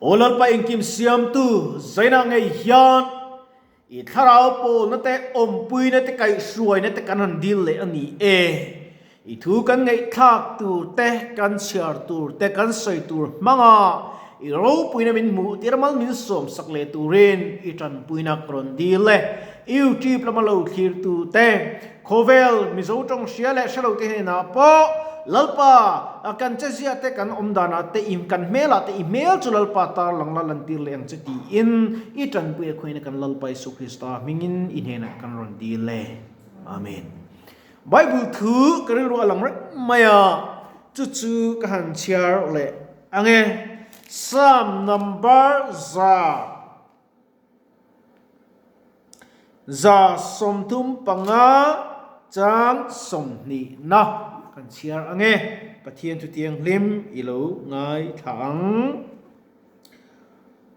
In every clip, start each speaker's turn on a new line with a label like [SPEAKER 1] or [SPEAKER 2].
[SPEAKER 1] Aw Lalpa engkim siamtu zainah ngei hian i thlarau pawlna te, awmpuina te, kaihhruaina te kan han dil leh a ni e. I thu kan ngaihthlak tur te, kan chhiar tur te, kan sawi tur hmanga i ropuina min hmuh tir mal min sawmsak leh turin i tanpuina ka rawn dil e. YouTube lama lo thlirtu te, Khawvel Mizo tawng hria leh hrelo te hnenah pawh Lalpa a kan chezia te kan awm danah te i kan hmelah te i hmel chu Lalpa tar lang la lantir leh ang che tiin i tanpui a khuaina kan Lalpa Isu Krista hmingin i hnenah kan rawn dil e. Amen. Bible thu ka rilru a lang reng mai a, chu chu ka han chhiar leh ang e. Psalm number 135 chang 20 na kan chhiar ang e. Pathian thutiang hlim i lo ngaithla ang.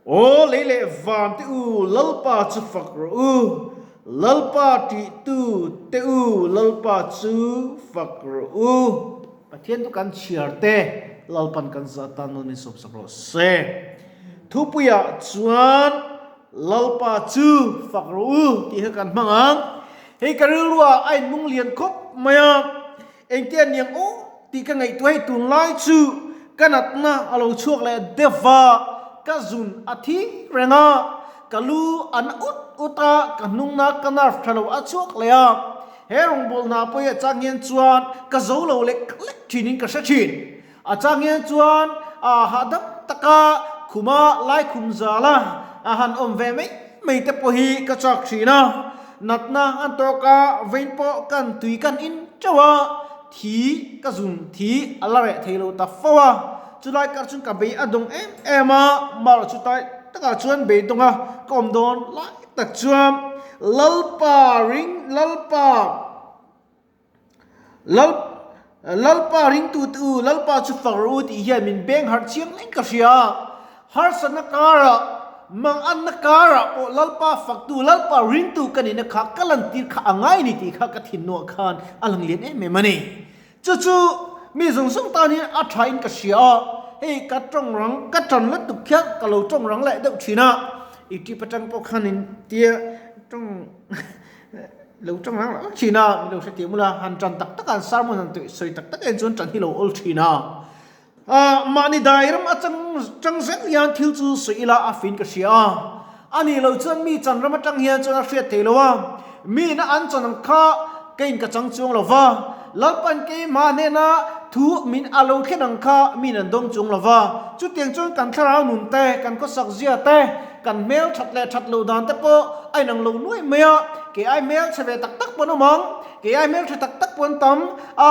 [SPEAKER 1] Aw lei leh van te u, Lalpa chu fak rawh u. Lalpa tihtu te u, Lalpa chu fak rawh u. Pathian chu kan chhiar te, Lalpan kan zah tan nawn min sawmsak rawh se. Thupuiah chuan Lalpa chu fak rawh u tih kha kan hmang ang. Hei ka rilruah a inmung lian khawp mai a, engtia niang aw tih ka ngaihtuah hei tunlai chu ka natna a lo chhuak leh deuh va, ka zun a thi reng a, ka lu a na ut ut a, ka hnungna ka nerve tha lo a chhuak leh a, he rawngbawlhna pawh hi a chang hian chuan ka zo lo lek lek thinin ka hre thin. A chang hian chuan a hahdam taka khuma laikhum zala a han awm ve mai mai te pawh hi ka chak thin a. Natna an tawk a, vein pawh kan tui kan in teuh a, thi ka zun thi a la reh thei lo ta fo a. Chulai kar chuan ka bei a dawng em em a, mar chutai takah chuan beidawng a ka awm dawn lai tak chuan Lalpa ring Lalpa. Lal Lalpa ringtute u, Lalpa chu fak rawh u tih hian min beng harh chiang leng ka hria. Harsatna karah, manganna karah pawh Lalpa faktu, Lalpa ringtu ka nihna kha ka lantir kha a ngai ni tih kha ka thinnuah khan a lang lian em em a ni. Chu chu mi zawng zawng tan hian a thain ka hria a, hei ka tawng rang, ka tan lutuk khian ka lo tawng rang leh deuh thin a, i tip atang pawh khanin tia tawng Lo tang rang rang thin a, min lo hrethiam ula, han tan tak tak a, han sermon han sawi tak tak en chuan tan hi lo awl thin a. Ah, mahni dai ram atang tang zel hian thil chu sawi ila a fin ka hria a. A nih loh chuan mi chan ram atang hian chuan a hriat thei lo a, mi ina an chan ang kha ka in ka chang chuang lo va, Lalpan keimah hnena thu min a lo thlen ang kha mi in an dawng chuang lo va. Chutiang chuan kan thlarau nun te, kan khawsak zia te, Kan hmel that leh that loh dan te pawh a inang lo nuai mai a, kei ai hmel chhe ve tak tak pawh an awm ang, kei ai hmel tha tak tak pawh an tam a,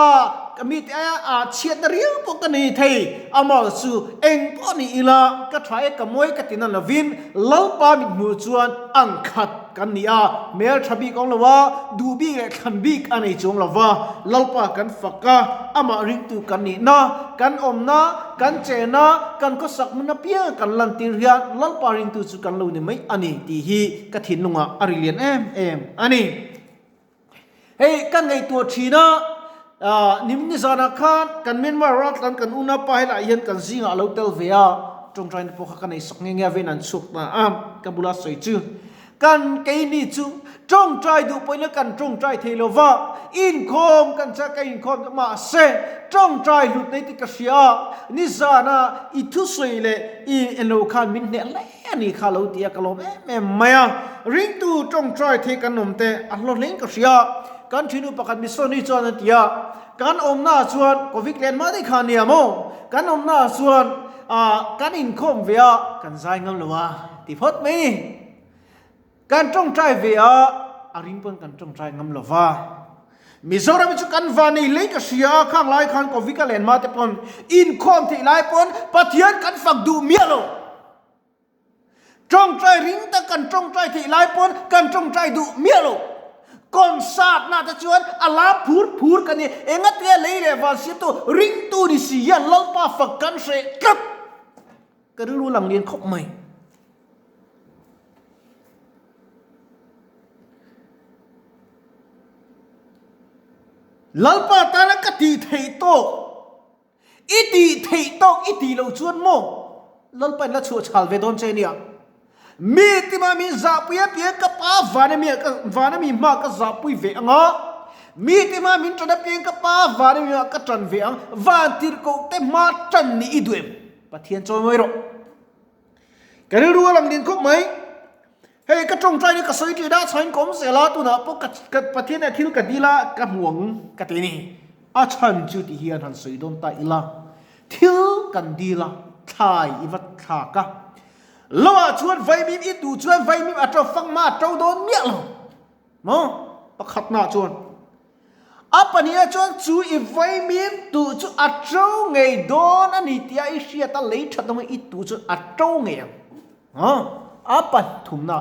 [SPEAKER 1] mi te aia ah chhiatna riau pawh ka nei thei, amah chu eng pawh ni ila ka tha e ka mawi ka ti na lovin Lalpa mit hmuh chuan ang khat kan ni a, hmel tha bik awm lo a, duh bik leh thlan bik a nei chuang lo va, Lalpa kan fak a, amah ringtu kan nihna, kan awmna, kan chena, kan khawsak hmun apianga kan lantir hian Lalpa ringtu chu kan lo ni mai a ni tih hi ka thinlungah a ri lian em em a ni. Hei ka ngaihtuah thin a, nim nizanah khan kan Myanmar raltlan kan unaupa helaiah hian kan zingah a lo tel ve a, tawngtaina pawh kha ka nei sak nghe nghe a, vein an chhuak ta a, ka bula sawi chu kan keini chu tawngtai duh pawhin kan tawngtai thei lo va, inkhawm kan chak ka inkhawm mahse tawngtai hlut nei tih ka hria a, nizana i thusawi leh i enlo khan min hneh hle. A ni kha lo ti a ka lawm em em mai a, ringtu tawngtai thei kan awm te a hlawhhleng ka hria, kan thinu pakhat Misoni chuan a ti a, kan awmna ah chuan Covid len mah daih kha a nia maw, kan awmna ah chuan ah kan inkhawm ve a, kan zai ngam lo a ti phawt mai ni, kan tawngtai ve a, a ring pawn kan tawngtai ngam lo va. Mizoram hi chu kan van nei hlei ka hria a, khang lai khan Covid a len mah te pawn inkhawm theih lai pawn Pathian kan fak duh miah lo. Tawngtai ring tak kan tawngtai theih lai pawn kan tawngtai duh miah lo. Concert na te chuan a lam phur phur ka ni. Engatia lei leh van siamtu ringtu ni si hian Lalpa fak kan hreh tlat. Ka rilru lang lian khawp mai. Lalpa tana ka tih theih tawk, i tih theih tawk i tih loh chuan maw? Lalpa in la chhuah chhal ve dawn che nia. Mi tima min zahpui apiang ka Pa vana mi ka vana mi hma ka zahpui ve ang a, mi tima min ṭan apiang ka Pa vana mi hma ka ṭan ve ang, van tirhkoh te hma ṭan nih i duh em? Pathian chawimawi rawh. Ka rilru a lang din khawp mai. Hei ka tawngtai ni ka sawi ṭin a, chhain ka awm zel a, tunah pawh ka ka Pathian ah thil ka dil a, ka hmu ang ka ti a ni. A chhan chu ti hian han sawi dawn ta ila, thil kan dil a, thlai i va thlak a, lo ah chuan vaimim i duh chuan vaimim a to fang mah a to dawn miah lo maw? Pakhatna chuan a pahniha chuan chu i vaimim duh chu a to ngei dawn a ni tia i hriat a, lei that awm i duh chuan a to ngei ang. A, a pathumna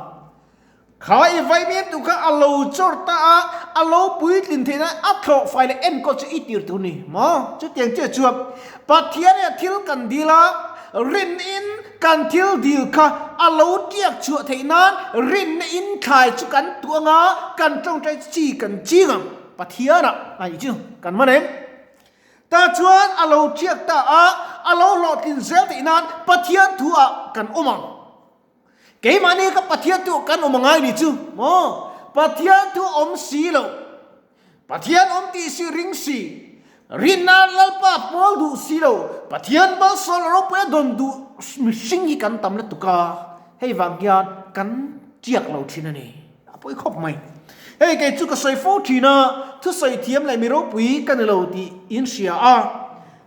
[SPEAKER 1] kha i vaimim tu kha a lo chawr ta a, a lo puitlin theih nan a thlawh fai leh enkawl chu i tir tur ni maw? Chutiang chiah chuan Pathian hian thil kan dil a, rin in kan thil dil kha a lo tiak chhuah theih nan rinna in thlai chu kan tuah ang a, kan tawngtai chi kan ching ang. Pathian ah a nih chu kan man em? Tah chuan a lo ṭhiak ta a, a lo hlawhtlin zel theih nan Pathian thu ah kan awm ang. Keimahni kha Pathian thu kan awm angai ni chu maw? Pathian thu awm si lo, Pathian awm tih si ring si, rinna Lalpa pawl duh si lo, Pathian malsawm leh ropui a dawn duh mihring hi kan tam lutuk a, hei vang hian kan ṭiak lo ṭhin a ni. A pawi khawp mai. Hei kei chu ka sawi fo thin a, thusawi thiam leh mi ropui ka ni lo tih in hria a.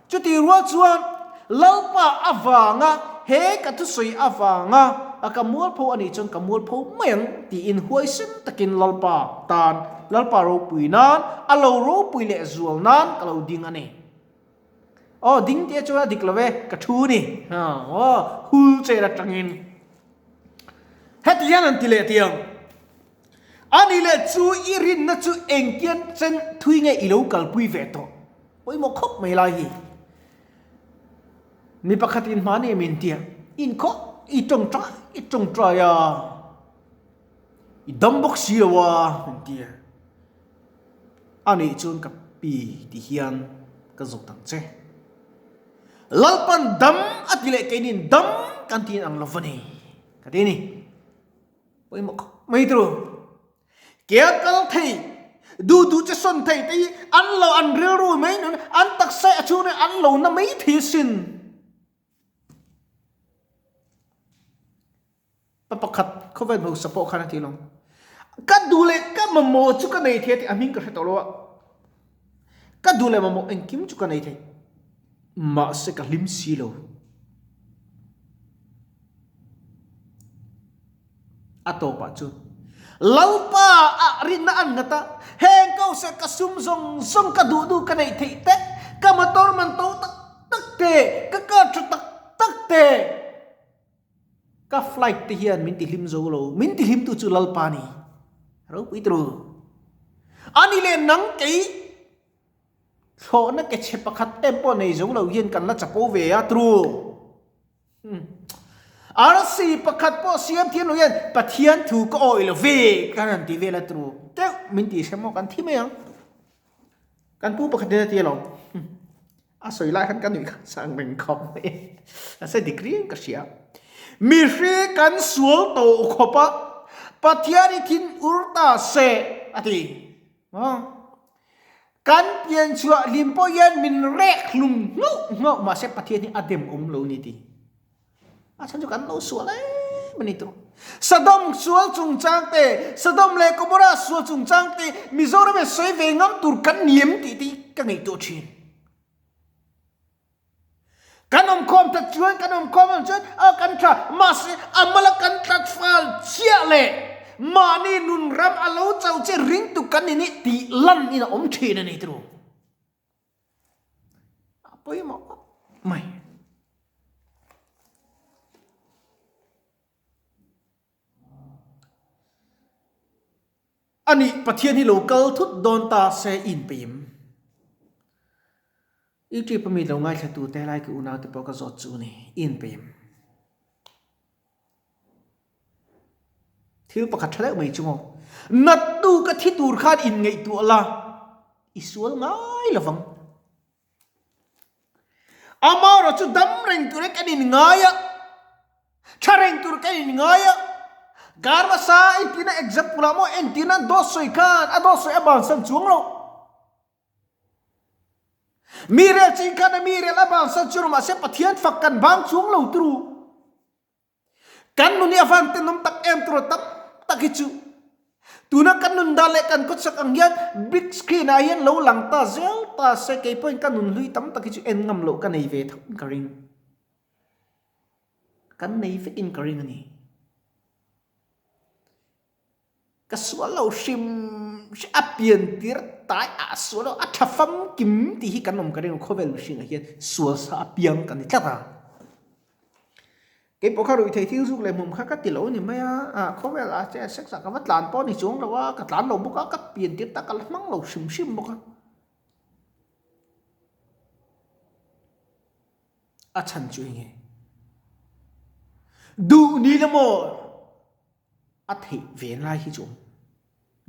[SPEAKER 1] Chuti rual chuan Lalpa avanga he ka thusawi avanga a ka mualpho a nih chuan ka mualpho mai ang tiin huaisen takin Lalpa tan, Lalpa ropui nan, a lo ropui leh zual nan ka lo ding a ni. Aw ding tih chuan a dik lo e, ka thu ni. Aw hul chen atangin heti hian an ti leh tiang. Ani leh chu i rinna chu engtian chen thui nge i lo kalpui ve tawh. Pawimawh khawp mai lai hi. Mi pakhatin hmani min tia, inkhawh i tawngtai i tawngtai a. I dam bawk si lo a min ti a, a nih chuan ka pi ti hian ka zawt ang che. Lalpan dam a ti leh keinin dam kan ti ang lo va ni ka ti a ni. Pawimawh khawp mai turu. Ke a kal thei, duh duh che sawn thei te hi an lo an rilru mai nun an taksa a chhung an lo na mai thei asin. Pa pakhat khawvel hmasa pawh khan a ti lo. Ka duh leh ka mamawh chu ka nei thei a tih a hming ka hre tawh lo a. Ka duh leh mamawh engkim chu ka nei thei. Mahse ka hlim si lo. A tawpah chu Lalpa ah rinna an nghat a, heng ko se ka sum zawng zawng ka duh duh ka neih theih te, ka motor man to tak tak te, ka car tha tak tak te, Ka flight te hian min tihlim zo lo, min tihlimtu chu Lalpa ni. Ropui turu. Ani leh nang kei thlawhna ke chhe pakhat em pawh nei zo lo hian kan la chapo ve a turu. Hmm. Arsi pakhat pawh siam thiam lo hian Pathian thu ka awih lo ve kan han ti vel a turu. Teuh min ti hre maw kan thi mai ang. Kan pu pakhat in a ti alawm. A sawi lai khan ka nuih khan sang reng khawp mai. A sawi dik riang ka hria. Mihring kan sual tawh khawp a, Pathian i thin ur ta se a ti. Kan pian chhuah hlim pawh hian min rek hlum nghauh nghauh mahse Pathian hi a dem awm lo ni ti. A chhan chu kan lo sual em a ni tawh. Sodom sual chungchang te, Sodom leh Gomorrah sual chungchang te Mizoram in sawi ve ngam tur kan ni em tih te hi ka ngaihtuah thin. Kan awmkhawm that chuan kan awmkhawm ang chuan a kan tha mahse a mala kan tlat fal chiah leh mahni nun ram a lo chauh che ringtu kan ni nih tih lan in a awm thin a ni turu. A pawimawh khawp mai. A nih Pathian hi lo kal thut dawn ta se inpeim. YouTube a mi lo ngaithla tu te lai ka unau te pawh ka zawt chu ni inpeim. Thil pakhat tha deuh mai chu maw. Nattu ka thi tur khan inngaihtuah la i sual ngai lovang. Amaherawhchu dam reng turin kan inngai a. Tha reng tur ka inngai a, kar hmasa entirna example ah maw entirna an dawt sawi khan a dawt sawi a bansan chuang lo. Mi rel ching khan a mi rel a bansan chu mahse Pathian fak kan bang chuang lo turu. Kan nun hi a van tenawm tak em turu tam tak hi chu. Tuna kan nun dan leh kan khawchhak ang hian big screen ah hian lo lang ta zel ta se kei pawhin ka nun hlui tam tak hi chu en ngam loh ka nei ve tho in ka ring. Kan nei vek in ka ring a ni. Ka sual lo hrim hrim a pian tir tai ah sual lo a tha famkim tih hi kan awm ka ring a khawvel mihring ah hian sual sa apiang kan ni tlat a. Keipawh kha ruih theih thil zuk leh hmum kha ka ti lo a ni mai a, ah khawvel ah che sex ah ka va tlan pawh a ni chuang lo a, ka tlan lo bawk a, ka pian tir tak ka la hmang lo hrim hrim bawk a. A chhan chu eng nge? Duh ni la maw? A theih ve lai hi chu awm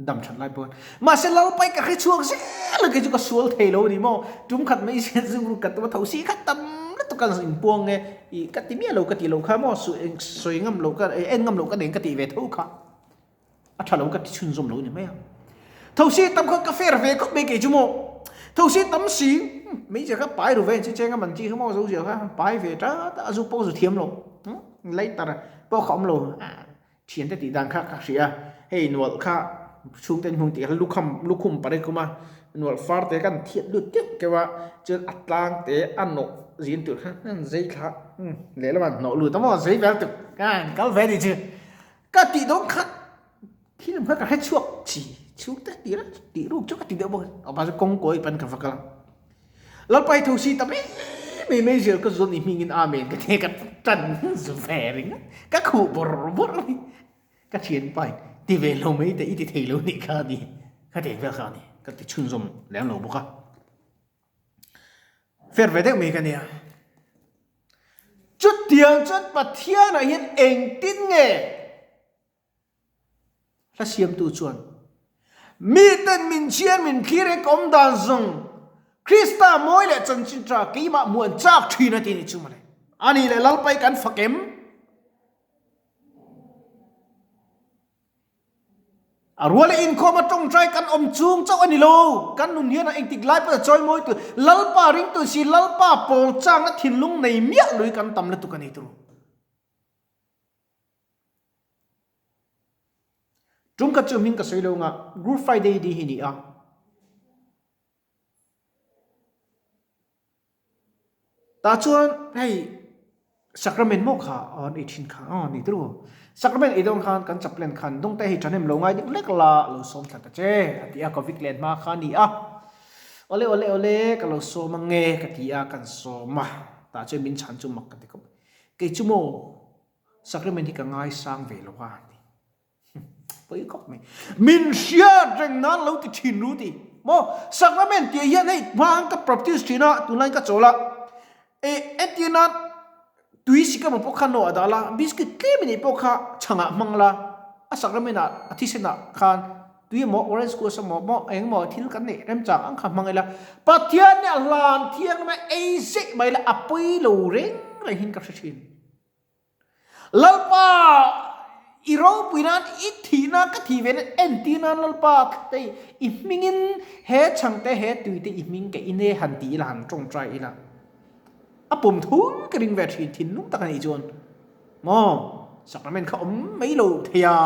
[SPEAKER 1] dam that lai pawh mahse Lalpai ka hre chhuak zel a kei chu ka sual thei lo a ni maw tum khat mai zel chu ka tum a tho si kha tam lutuk a in puang e ih ka ti miah lo ka tih loh kha maw sawi ngam loh ka en ngam loh ka nen ka tih ve tho kha a tha lo ka ti chhunzawm lo a ni mai a tho si tam kha ka fair ve khawp mai kei chu maw tho si tam si hmeichhe kha pai ru ve ang chi cheng a man chi kha maw zo zia kha pai ve tat a zu pawh zu thiam lo lighter pawh kha awm lo. Thiante tih dan kha ka hria a, hei nualh kha chhungte an hmung tih kha lukham lukhum pari kum a, nualh far te khan thiat lut keuh keuh a, chuan a tlang te a nawh zin tur kha an zei thla umm lehlam ah an hnawh lut a maw zei vel tuk a an kal ve ni chu ka tih dawn kha thil kha ka hre chhuak chi chhungte tih reuh tih ruk chu ka ti deuh bawk a, mahse kawng kawi pan ka va kal a. Lalpai tho si ta mai mai mai zel ka zawn i hmingin amen ka ti ka tan zu ve ring a ka khuh bawrh bawrh mai ka thianpa in ti ve lo mai teh i ti thei lo nih kha ni ka ti vel kha ni ka ti chhunzawm lem lo bawk a fer ve deuh mai ka nia chutiang chuan Pathian ah hian engtin nge Hla siamtu chuan, Miten min chhiar min thlir he ka awm dan zawng Krista mawi leh chanchin tha keimah hmuh an chak thin a ti ni chu mawle. A nih leh Lalpai kan fak em? A rual leh inkhawm a tawngtai kan awm chung chauh a ni lo. Kan nun hian a engtik lai pawh a chawimawi tur Lalpa ringtu si Lalpa pawl changna thinlung nei miah lui kan tam lutuk a ni tur. Tum khat chu hming ka sawi lo anga Good Friday ni hi ni a. Tah chuan hei sacrament maw kha an ei thin kha a ni turu. Sacrament ei dawn khan kan chaplain khan dawngte hei thahnem lo ngai deuh hlek la lo sawm thla ta che a ti a covid len hma kha a ni a. Awle awle awle ka lo sawm ange ka ti a kan sawm a tah chuan min chhan chu mak ka ti khawp. Kei chu maw Sacrament hi ka ngaisang ve lo a ti. Pawi khawp mai. Min hriat reng nan lo ti thin ru ti. Maw Sacrament tih hian hei hma ka practice thin a tunlai ka chawl a. E entir nan tui sik emaw pawh kha no a dah la biscuit tlem in ei pawh kha chhangah hmang la a sacrament ah a thisen ah khan tui emaw orange juice emaw maw eng emaw thil kan neih remchang ang kha hmang ila Pathian nih a hlan thiang mai ei zeih mai la a pawi lo reng reng hin ka hre thin. Lalpa i ropui nan i thih nan ka thih ve nan entir nan Lalpa hei i hmingin he chhangte he tuite i hming ka in e han ti ila han tawngtai ila a pawm thum ka ring ve thin thinlung tak a nih chuan maw sacrament kha awm mai lo thei a.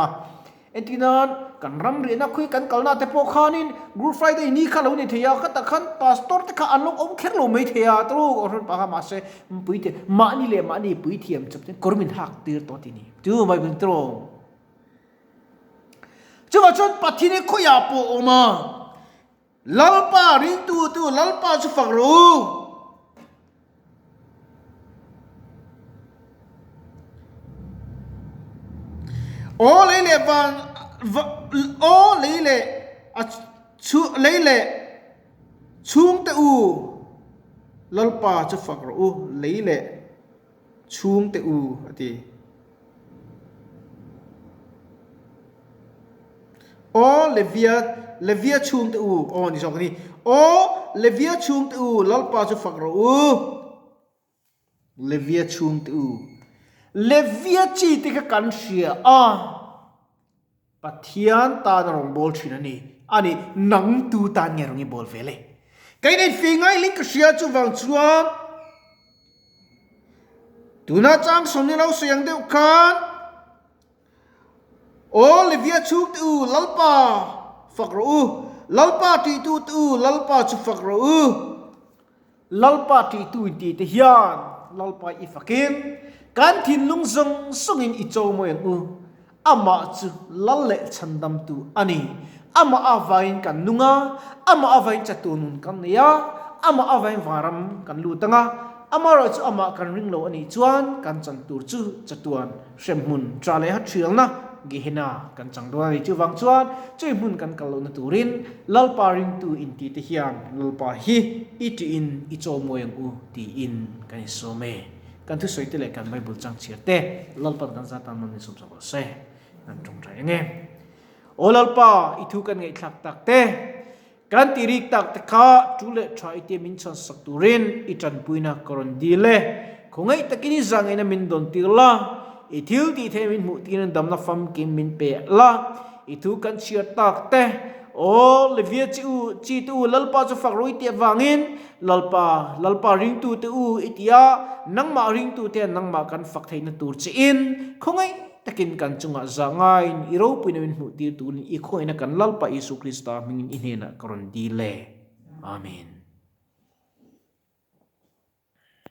[SPEAKER 1] Entir nan, kan ram riahna khawi kan kalna te pawh khanin Good Friday ni kha lo ni thei a, khatah khan pastor te kha an lo awm kher lo mai thei a, tawk a rawn pah kha mahse puithiam mahni leh mahni puithiam chawp chuan kawr min hak tir tawh ti ni chu mai kun tawng. Chuvah chuan Pathian hi khawiah pawh a awm a, Lalpa ringtu tu Lalpa chu fak rawh u. Aw lei leh van aw lei leh a chu lei leh chhungte u Lalpa chu fak rawh u lei leh chhungte u a ti. Aw Levia, Levia chhungte u, aw ni zawk a ni. Aw Levia chhungte u, Lalpa chu fak rawh u. Levia chhungte u. Levia chi te kha kan hria a, Pathian tan a rawn bawl thin a ni. A ni, nang tu tan nge rawn i bawl ve le? Kei nei fing ngai ling ka hria chuvang chuan tuna chang sawmni lo sawi ang deuh khan Aw Levia chhung te u, Lalpa fak rawh u, Lalpa tihtu te u, Lalpa chu fak rawh u. Lalpa ṭihtu in tih te hian Lalpa i fakin kan thinlung zawng zawngin i cho mawi ang u. Amah chu Lal leh Chhandamtu a ni. Amah avangin kan nung a, amah avangin chatuan nun kan nei a, amah avangin vanram kan lut ang a. Amaherawhchu amah kan ring lo a nih chuan kan chan tur chu chatuan hremhmun ṭah leh haṭhialna Gehenna kan chang dawn a ni. Chuvang chuan chui hmun kan kal lohna turin Lalpa ringtu inti te hian Lalpa hi i ṭihin i chaw mawi ang u tiin kan insawm e. Kan thusawi te leh kan Bible chang chhiar te Lalpa'n kan zat tan man min sawm sak rawh se. Kan ṭawngṭai ang e. Aw Lalpa, i thu kan ngaihthlak tak te, kan ti rik tak te kha ṭu leh ṭha i tia min chhan sak turin i ṭanpuina ka rawn dil e. Khawngaih takin i zahngaihna min dawn tir la, i thil tih theih min hmuh tirin damna famkim min pe la, i thu kan chhiar tak te, Aw Levia chi u, chi te u, Lalpa chu fak rawh i tih avangin, Lalpa, Lalpa ringtu te u i ti a, nangmah ringtu te nangmah kan fak theihna tur chiin khawngaih takin kan chungah zah ngaiin i ropuina min hmuh tir turin i khawngaihna kan Lalpa Isu Krista hmingin i hnenah ka rawn dil e. Amen.